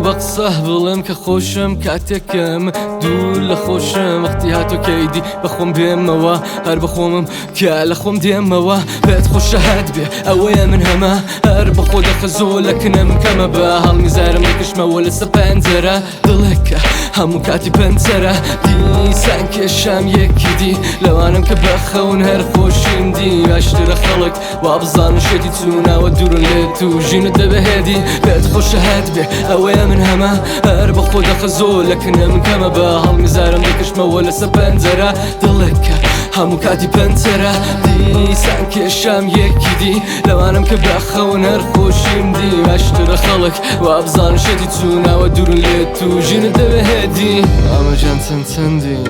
بە قسە بڵێم کە خۆشم کاتێکم دوور لە خۆشم وەختی هاتۆ کەیدی بەخۆم بێمەوە هەر بەخۆمم کە لە خۆم دێمەوە پێت خۆشە هەت بێ ئەوەیە من هەمە هەر بەخۆ دەخەزۆ لە کنە من کەمە بە هەڵمیزارم دەکشمەوە لەسەر پەنجەرە دڵێکە هەموو کاتی پەنجەرە دیسان کێشام یەکی دی لەوانم کە بە خەون هەر خۆشیم دی باشترە خەڵک وا بزانن شێتی چووناوە دوورن لێت و ژینت دەبێ هێدی پێت خۆشە هەت بێ ئەوەیە من هەمە هەر بە خۆ دەخەزۆ لە کنە من کەمە بە هەڵمیزارم دەکشمەوە لەسەر پەنجەرە دڵێکە هەموو کاتی پەنجەرە دیسان کێشام یەکی دی لەوانم کە بە خەون هەر خۆشیم دی باشترە خەڵک وا بزانن شێتی چووناوە دوورن لێت و ژینت دەبێ هێدی ئامەجان چەند چەندین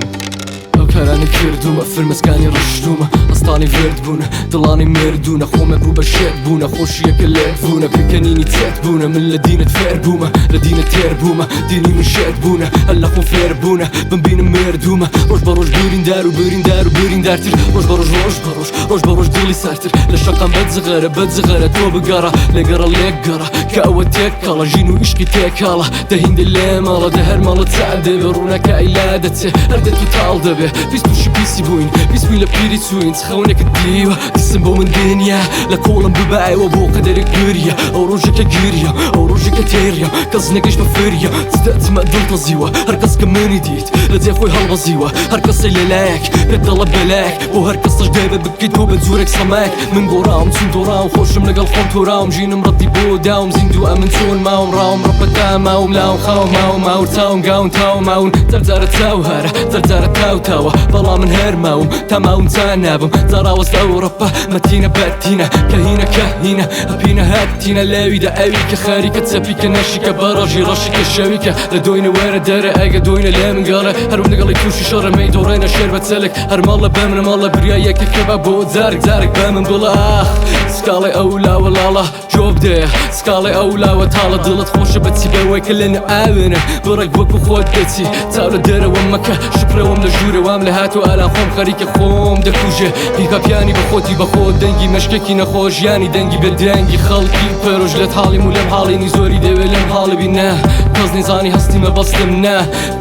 ئەو کارانە کردومە فرمەسکانی ڕشتومە هەستانی ورد بوونە دڵانی مردوونە خۆمە بوو بە شێت بوونە خۆشیەکە لێت بوونە پێکەنینی تێت بوونە من لە دینت فێر بوومە لە دینت تێر بوومە دینی من شێت بوونە هەر لە خۆم فێر بوونە بمبینم مردوومە ڕۆژ بە ڕۆژ بریندار و بریندار و بریندارتر ڕۆژ بە ڕۆژ ڕۆژ بە ڕۆژ ڕۆژ بە ڕۆژ دڵی سارتر لە شەقام بەجغەرە بەجغەرە تۆ بگەڕە لێگەڕە لێگەڕە کە ئەوە تێکەڵە ژین و ئیشقی تێکەڵە دە هیندە لێ ماڵە دە هەر ماڵە چاو دەبێ ڕوونەکە ئەیلا دەچێ هەر دێت و تاڵ دەبێ پیس تووشی پیسی بووین پیس بووین لە پیری چووین چ خەونێکت دیوە دیسم بۆ من دنیا لە کۆڵم ببایەوە بۆ قەدەرێک گریە ئەو ڕۆژێکە گریە ئەو ڕۆژێکە تێریە کەس نەگەیشتمە فریە چ دەچمە دڵ تەزیوە هەر کەس کە منی دیت لە جێ خۆی هەڵبەزیوە هەر کەسەی لەلایەک پێت دەڵێ بەلایەک بۆ هەر کەسەش دەبێ بکەیت تۆ بە جورێک سەمایەک من گۆڕاوم چون دۆڕاوم خۆشم لەگەڵ خۆم تۆراوم ژینم ڕەدی بۆ داوم زیندوو ئەمن چۆن ماوم ڕاوم ڕەپەتا ماوم لاوم خاوم ماوم ماور چاوم گاون تاوم ماون جارجارە چاو هارە جارجارە تاو تاوە بەڵام من هەر ماوم تا ماوم جا نابم جاڕاوەست ئەو ڕەپە مەتینە بەتینە کەهینە کەهینە هەپینە هەتینە لاویدە ئەوی کە خەریکە چەپیکە نەشیکە بەڕەژی ڕەشیکە شەویکە لە دۆینە وەرە دەرە ئەگە دۆینە لێ من گەڕێ هەرم لەگەڵی تووشی شەڕە مەی دۆڕێنە شێر بە چەلک هەر ماڵە بە منە ماڵە بریا یەکێکە بە بۆ جارێک جارێک بە من بڵێ ئاخ سکاڵای ئەو لاوە لاڵە جۆ بدەیە سکاڵای ئەو لاوە تاڵە دڵت خۆشە بەچی بەوەی کە لە ئاوێنە بڕێک وەکو خۆت دەچی چاو لە دەرەوە مەکە شکرەوەم لە ژوورەوام لە هاتو ئالان خۆم خەریکە خۆم دەکوژێ هیپاپیانی بە خۆتی بە خۆت دەنگی مەشکێکی نەخۆش ژیانی دەنگی بێ دەنگی خەڵکی پەرۆش لێت حاڵیم و لەم حاڵینی زۆری دەوێ لەم حاڵی بی نا کەس نەیزانی هەستی مەبەستم نا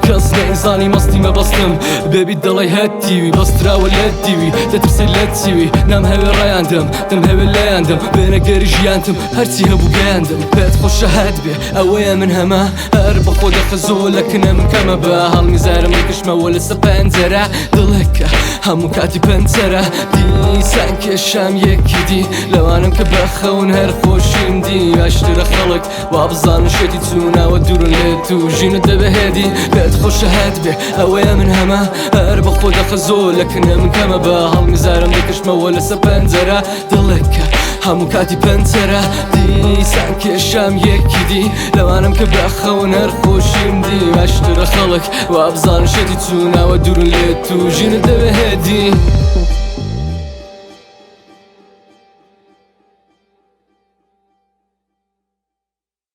کەس نەیزانی مەستی مەبەستم بێبی دەڵێ هەتیوی بەستراوە لە دیوی دەترسێ لە چیوی نامهەوێ ڕایاندم دەمهەوێ لایاندم بێنەگەری ژیانتم هەرچی هەبوو گەیاندم پێت خۆشە هەت بێ ئەوەیە من هەمە هەر بە خۆ دەخەزۆ لە کنە من کەمە بە هەڵمیزارم دەکشمەوە لەسەر پەنجەرە دڵێکە هەموو کاتی پەنجەرە دیسان کێشام یەکی دی لەوانم کە بە خەون هەر خۆشیم دی باشترە خەڵک وا بزانن شێتی چووناوە دوورن لێت و ژینت دەبێ هێدی پێت خۆشە هەت بێ ئەوەیە من هەمە هەر بە خۆ دەخەزۆ لە کنە من کەمە بە هەڵمیزارم دەکشمەوە لەسەر پەنجەرە دڵێکە هەموو کاتی پەنجەرە دیسان کێشام یەکی دی لەوانم کە بە خەون هەر خۆشیم دی باشترە خەڵک وا بزانن شێتی چووناوە دوورن لێت و ژینت دەبێ هێدی.